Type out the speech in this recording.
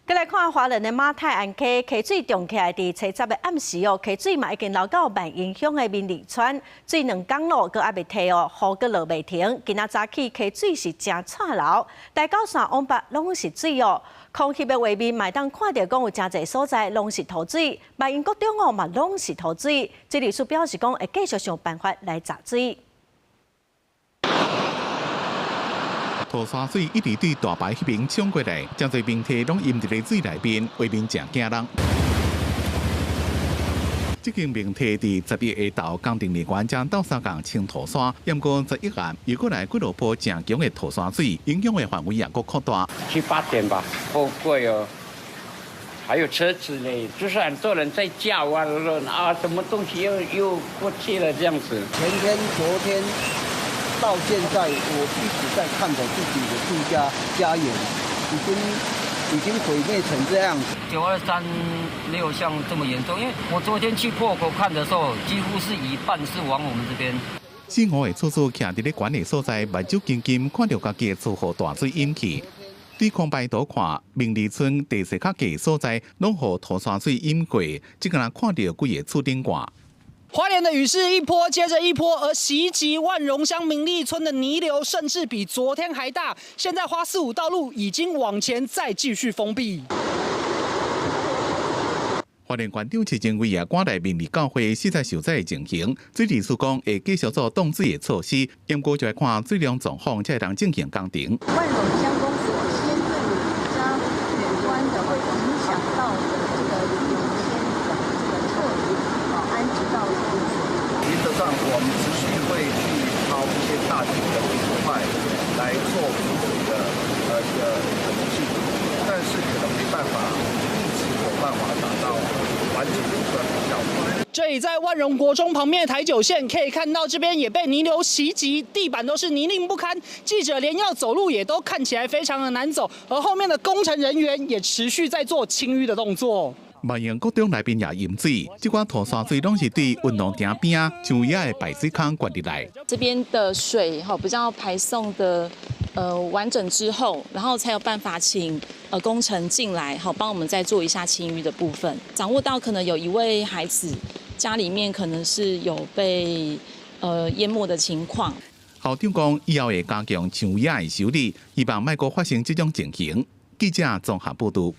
閣來看花蓮的馬太鞍溪，溪水漲起來，佇初十的暗時哦，溪水嘛已經流到萬榮鄉的明利村，水2工咯，閣猶未退哦，雨閣落袂停。今仔早起溪水是誠掣流，台九線往北攏是水哦。空翕的畫面嘛會當看著講有誠濟所在攏是塗水，萬榮國中哦嘛攏是塗水。水利署表示講會繼續想辦法來閘水。塗沙水一直對大排彼爿衝過來，誠濟平地攏淹佇咧水內面，畫面誠驚人。這間平地佇11下晝工程人員將鬥相共清塗沙，毋過11暗又閣來幾落波誠強的塗沙水，影響的範圍也閣擴大。七八點吧，好貴哦，還有車子呢，就是很多人在叫啊，啊，什麼東西又過去了這樣子。前天、昨天到現在，我一直在看着自己的住家家園，已經毀滅成這樣子。923沒有像這麼嚴重，因為我昨天去破口看的時候，幾乎是一半是往我們這邊。四五個厝主徛佇咧懸的所在，目睭金金，看著家己的厝予大水淹去。對空白圖看，明利村地勢較低所在，攏予塗沙水淹過，這敢若看著規个厝頂蓋。花蓮的雨勢一波接着一波，而襲擊萬榮鄉明利村的泥流甚至比昨天還大。現在花四五道路已經往前再繼續封閉。花蓮縣長徐正偉也趕來明利教會視察受災的情形。水利署講會繼續做擋水的措施，毋過就愛看水量狀況才會當進行工程。萬榮鄉公所先對比較遠端的會影響到的這個優先的這個撤離，安置到避所。原則上，我們持續會去掏一些大型的土塊來做補水的一個可能性，但是可能沒辦法一次有辦法達到完全阻斷的效果。這裡在萬榮國中旁邊的台九線，可以看到這邊也被泥流襲擊，地板都是泥濘不堪，記者連要走路也都看起來非常的難走，而後面的工程人員也持續在做清淤的動作。萬榮國中內面也淹水，這款塗沙水攏是對運動場邊仔牆野的排水孔灌入來。這邊的水哈比較排送的完整之後，然後才有辦法請工程進來，好幫我們再做一下清淤的部分。掌握到可能有一位孩子家裡面可能是有被淹沒的情況。校長講以後會加強牆野的修理，希望莫閣發生這種情形。記者綜合報導。